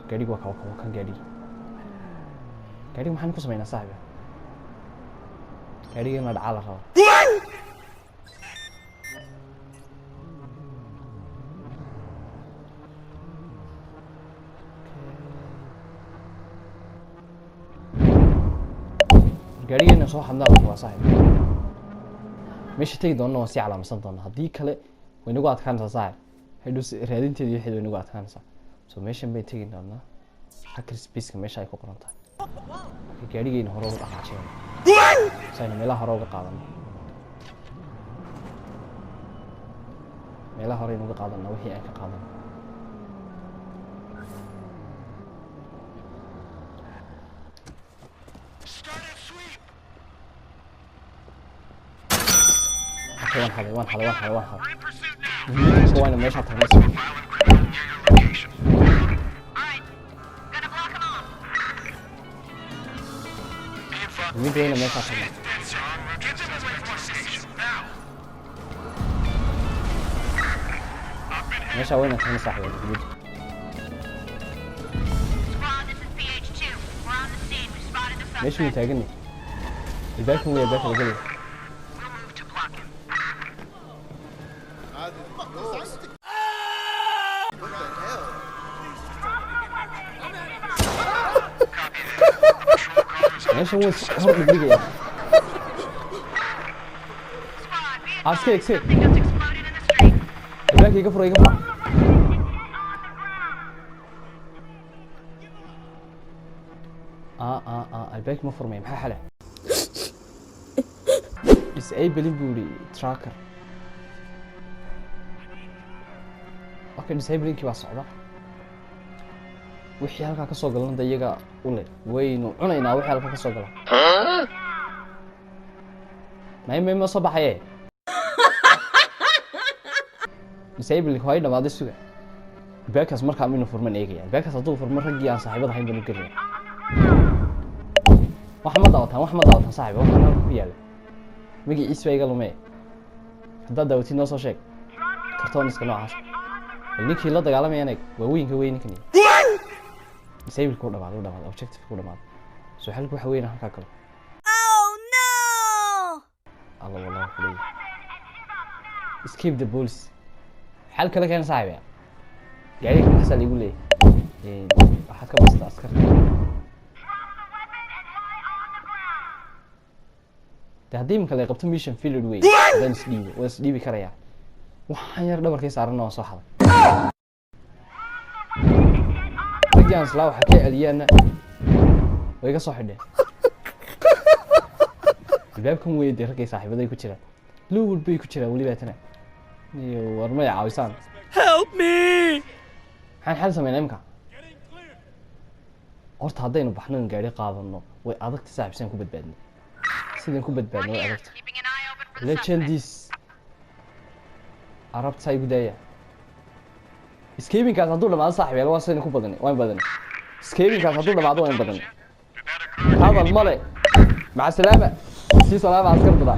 Gaadhiga waa ka, waa kan gaadhigi. Gaadhiga maxaan ku samaynaa, saaxiib? Gaadhiga in la dhacaa la rabaa. Gaadhigeena soo xadnaa la rabaa, saaxiib. Meesha tegi doonna waan sii calaamadsan doonaa, haddii kale way nagu adkaanaysaa, saaxiib. Hadhow raadinteeda iyo wixeed way nagu adkaanaysaa. So meeshan bay tegi doonaa, hacker spaceka meesha ay ku qoran tahay. Marka gaadhigeyna hore uga dhaqaajinayna si aynu meelaha hore uga qaadano, meelaha hore aynu uga qaadana wixii aan ka qaadano. Okay, waan xaday, waan xaday, waan xaday, waan xaday. Muhiimka waa ina meeshaa tagnay. Alright, gonna block him off. Muhiimka waa ina meeshaa tagnay. Get them away from our station now. Meeshaa waa ina tagnay, saaxiib, muhiimka. Squad, this is PH2. We're on the scene. We spotted the Meesha wuu suspect. taaganay. Albaabkan wey, albaabka la gelaya. We'll move to block him. What the hell? Meeshan way hor dhigdhigaya. Squad, be Ah, advised. iska iska. Something just exploded in the street. Albaabka iga fura, iga fura. Albaabki ma furmaya. Maxaa xale? Disabling buu yidhi tracker. Okay, disablingkii baa socda. Wixii halkaa ka soo galana de iyaga ule waynu cunaynaa. Wixii halkaa ka soo gala may may ma soo baxaye. Disabling waa i dhamaaday. Suga, albaabkaas markaa maynu furman eegaya. Albaabkaas hadduu furmo, raggii aan saaxiibada ahayn baanu gelaya. Wax ma daawataan? Wax ma daawataan, saaxiib? Waxaan halka ku yaala magaciis baa iga lumee. Haddaad daawatid, noo soo sheeg. Kartooniska noocaas bal ninkii la dagaalamayaan eeg. Waaweynka wey ninkan. Disableka u dhamaaday, u dhamaaday, objective u dhamaaday. So xalku waxa weyn halkaa galo. Oh no! Alla, wallah, wuxuu leeyahay escape the police. Xal kale keen, saaxiib. Gaariga baxsaa laigu leeyahay. Waxaad ka bastaa askarta. De haddii iminka la qabto, mission failed wey. Haddaan isdhiibo, waan isdhiibi karayaa. Waxaan yar dhabarkay saaranna waan soo xaday. Raggii aan islaa waxa ka celiyaana way iga soo xidheen. Albaabkan wey dee raggay saaxiibaday ku jiraan, lowd bay ku jiraan weliba tana iyo war may caawisaan. Help me! Maxaan xal sameynaa imika? Horta haddaynu baxno in gaari qaadano way adagta, saaxiib. Sidaan ku badbaadnay, sidaan ku badbaadnay way We're here, adagta. keeping an eye open for the suspect. Legendis arabta igu daaya. Escapingkaas hadduu dhamaado, saaxiib yaal, waa sidaynu ku badanay, waan badanay. Escapingkaas hadduu dhamaado, waan badanay. Hadal male. Maca salaama, sii salaama askartada.